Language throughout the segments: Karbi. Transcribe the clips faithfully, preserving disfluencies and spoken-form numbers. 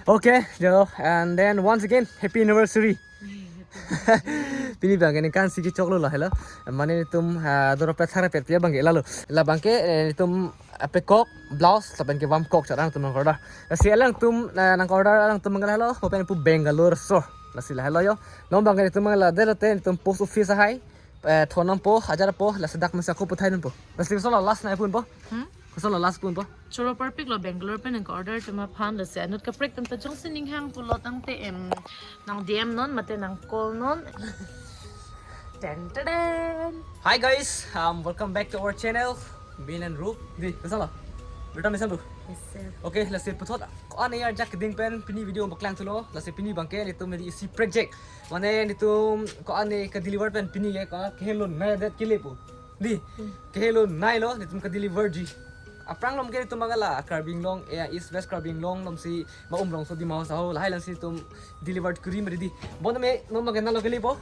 Okay, jo, and then once again, happy anniversary. Pini abangke ningkan isi kechoklo lahelo. Mane netum, ah, doro pethar pet pia abangke lalo. Labangke, eh, netum apekok, blouse, lapen kevamkok chot alangtum nang order. Lasi alangtum, eh, nang order alangtum abangke lahelo, mo pen pu Bangalore so. Lasi lahelo jo. Non abangke netum abangke ladelote netum post office ahai. Eh, thon nangpo, hajar po, lasi dak masa ko puthai nangpo. Lasi kosonlo last nai punpo. Hmm? Kosonlo last punpo. Choro parpiklo Bangalore pen nang order atum aphan, lasi anut kaprek atum ta jongsi ninghang pulo tangte em nang D M non mate nang call non. Ten ten ten. Hi guys, um, welcome back to our channel, Bin and Rup. Di, kosonlo? Berta mesan tu? Yes, sir. Okay, lasi puthot ko-an arjak keding pen pini video paklang thulo. Lasi pini abangke netum neli isi project. Mane netum ko-an ke deliver pen pini ke ko kehelo nai det kelepo. Di, Hmm. kehelo nailo, netum ke deliver ji. Aphrang along ke netum abangke la Karbi Anglong, eh, East West Karbi Anglong alongsi ma Umrongso, Dima Hasao, lahai alongsi netum deliver kuri mari di. Bon me, non abangke nalo kelepo?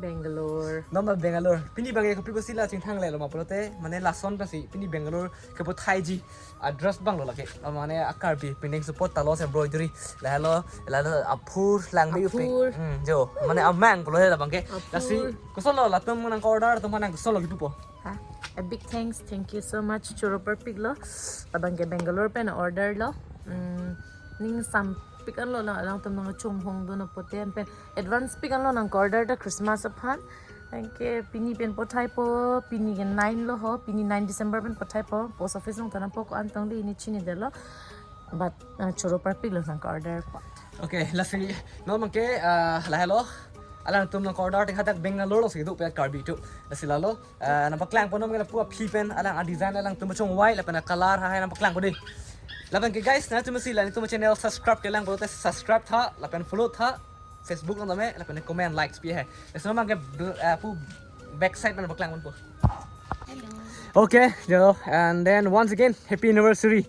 Bangalore. Non abang Bangalore. Pini abangke kopi pusi la chingthang lelo ma pulote, mane lason pensi pini Bangalore keputhaiji. Address abanglo lake. Mane a Karbi pindeng support Talons Embroidery. Lahelo, lahelo aphur langme upi. Aphur. Hmm, jo. Mane amang pulo he labangke. Aphur. Lasi, kosonlo latum nang order atum aphan nang kosonlo kipupo. Ha? A big thanks, thank you so much, Choro parpiklo. Labangke Bangalore pen order lo. Hmm, ning sampik anlo la alangtum nang chonghong dun apot pen advance pik anlo nang order ta Christmas aphan. Anke pini pen puthaipo, pini ke nine lo ho, pini nine December pen puthaipo, post office along thon nangpo, ko-an tong di ne chinidetlo. But, uh, Choro parpiklo nang order po. Okay, lasi non abangke, uh, lahelo. Alangtum nang order ting hadak Bangalore alongsi do pe Karbi atum. Lasi lalo, uh, nang paklangpo non abangke lapu aphi pen alang a design alangtum chongvai lapen a color lahai nang paklangpo di. Labangke guys, netum si la netum channel subscribe kelang pulote subscribe tha, lapen follow tha. Facebook along tame, lapen comment, likes pi he. Laso abangke bl-, eh, pu backside pen paklangponpo. Hello. Okay, jo, and then once again, happy anniversary.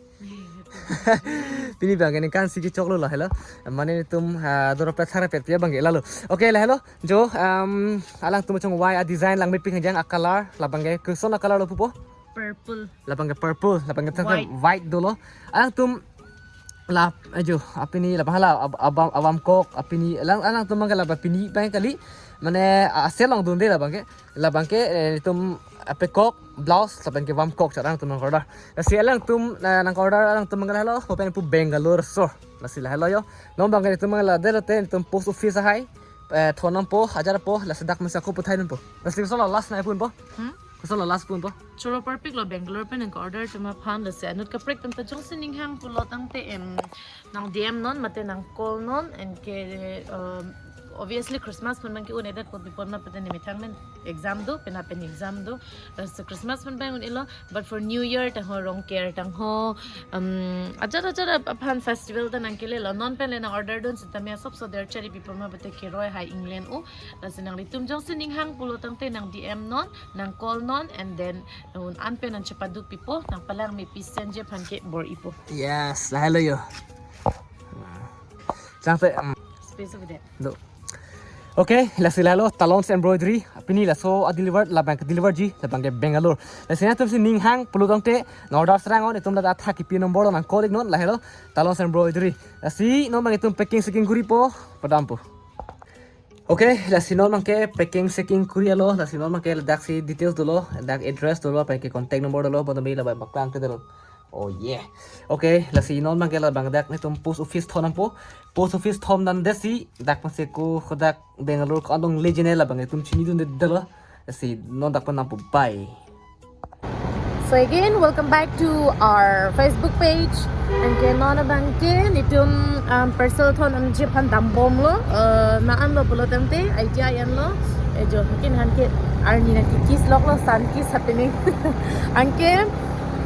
Pini abangke ningkan isi kechoklo lahelo. Mane netum, ah, doro pethar pet pia abangke lalo. Okay, lahelo. Jo, um, alangtum chongvai a design langmepik hanjang a color, labangke koson a color lo pupo? Purple. Labangke purple, labangke tangka White. White dolo. Alangtum la, ajo, apini labang la, ab-, abam, abamkok, apini, alang, alangtum abangke laba pini abang kali, mane, a, aselong dunde labangke, labangke, eh, netum apekok, blouse, lapen kevamkok chot alangtum nang order. Lasi alangtum, eh, nang order alangtum abangke lahelo, mo pen pu Bangalore so. Lasi lahelo jo. Non abangke netum abangke ladelote, netum post office ahai. Eh, thon nangpo, hajar po, lasi dak masa ko puthai nangpo. Lasi kosonlo last nai punpo. Hmm? Kosonlo last punpo. Choro parpiklo Bangalore pen nang order atum aphan, lasi anut kaprek atum ta jongsi ninghang pulo tangte em nang D M non mate nang call non, anke, um, obviously Christmas pen abangke un-edetpo, pi apot ma pulote ne methang pen exam do, penap pen exam do. Lasi Christmas pen abang un-elo, but for New Year tangho, Rongker tangho, um, ajat ajat ap-, aphan festival ta nang kelelo. Non pen le nang order dun sitame asop so der chari pi apot ma pulote keroi hai inglen o. Lasi nanglitum jongsi ninghang pulo tangte nang D M non, nang call non, and then un-an pen nang chepaduk pipo, nang palangme pisen je aphan ke bor-ipo. Yes, lahelo jo. Changte, um, Space over there. Do. Okay, lasi lahelo Talons Embroidery. Pini laso a deliver, labang ke deliver ji, labangke Bangalore. Lasi netum si ninghang pulo tangte, nang order serang non, netum ladak athak kipi number lo nang call ik non, lahelo Talons Embroidery. Lasi non abang netum packing seking kuripo, padampo. Okay, lasi non abangke packing seking kuri alo, lasi non abangke ladak si details dolo, dak address dolo, abangke contact number dolo, bon tame labang paklang ke dolo. Oh yeah. Okay, lasi non abangke labang dak netum post office thon nangpo. Post office thon nangdet si dak pensi ko hadak Bangalore ko-an longle jine labang netum chinidundetlo. Lasi non dak pen nangpo, bye. So again, welcome back to our Facebook page. Anke non abangke netum, um, parcel thon nangji aphan dambomlo, uh, na-anlo pulo tangte, idea enlo. Eh, jo, mungkin anke arni nang kiss loklo, sun kiss happening. Anke,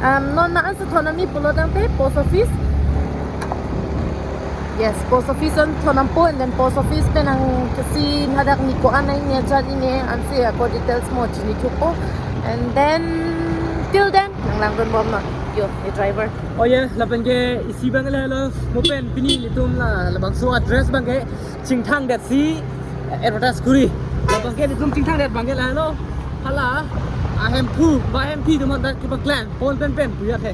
um, non na-an si thon nangji pulo tangte post office. Yes, post office an thon nangpo, and then post office pen nang kesi hadak ni ko-an nai ne jan ine ansi ako details mo chinithupo. And then till then, nang langdunbomnon. Jo, e driver. Oh yeah, lapen ke isi abang lahelo, mo pen pini netum la, labangso address abangke chingthangdet si advertise kuri. Labangke netum chingthangdet abangke lahelo. Hala, a Hemphu, ba Hemphi atum dak kepaklang pon pen pen pu ya the.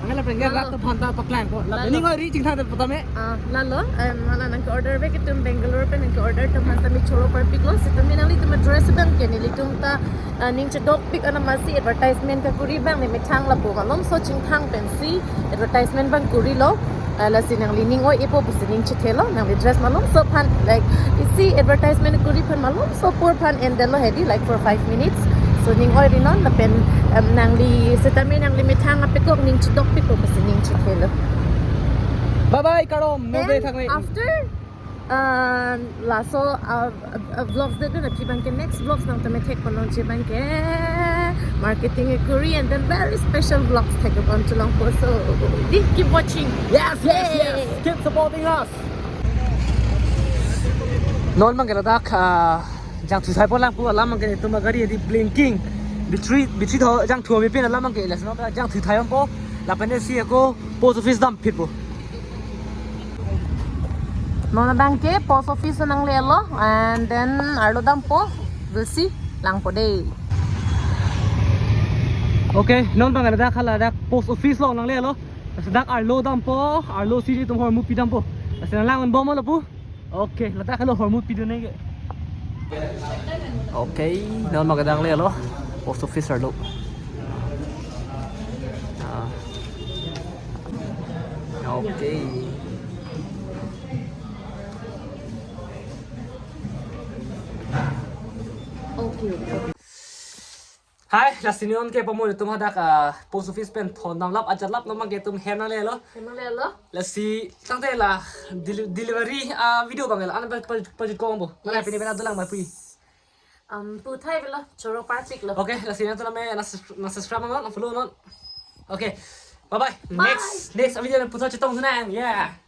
Nangla pengen Lalo. Rat aphan ta paklang ko. Lalo. Ning oi ri chingthang ta patame. Ah, lalo, em, hala nangke-order vek itum Bangalore pen nangke-order atum aphan ta me choro parpiklo, sitame nanglitum address abang ke nelitum ta, ah, ning chedokpik ana masi advertisement kekuri abang ne methang lapu malomso chingthang pensi advertisement abang kurilo. Ah, lasi nangli ning oi-epo pusi ning chethelo, nangli dress malomso aphan, like, isi advertisement kuri aphan malomso apor aphan endetlo hedi, like, for five minutes. So ning oi-rinon lapen, em, nangli sitame nangli methang apekok ning chedokpikpo pusi ning chethelo. Bye bye Karom. No day thakme. After, uh, laso, uh, uh, vlogs detdun aphi abang ke next vlogs nangtum methek ponlongji abang ke marketing kekuri and then very special vlogs thekpon chelongpo. So, di, keep watching. Yes, yes, yes. Keep supporting us. Non abang ke ladak, ah, jangthu thai pon lang pu alam abang ke, itum agari di blinking. Battery, battery tho jangthu me pen alam abang ke, lason jangthu thai pon po. Lapen si ako post office damphit po. Non abang ke post office nanglelo and then arlo dampo, we'll see, langpo dei. Okay, non abang ladak hala dak post office along nanglelo. Laso dak arlo dampo, arlo si itum hormu pi dampo. Laso nanglang-un bomlo lapu. Okay, ladak helo hormu pidun ke. Okay, non abang ke nanglelo post office arlo. Ah. Okay. Okay, okay. Hai, lasi non ke pamor itum hadak, ah, post office pen thondamlap, ajat lap non abang ke itum hem nanglelo. Hem nanglelo. Lasi tangte la deli- delivery, ah, video abang la an pa pa pa kong bo. Mana pini pena dolang ma pui. Um, pu thai velo, choro parpiklo. Okay, lasi nangtum me na subs- na subscribe non, follow non. Okay. Bye bye. Next next video na puthot chetong sunang. Yeah.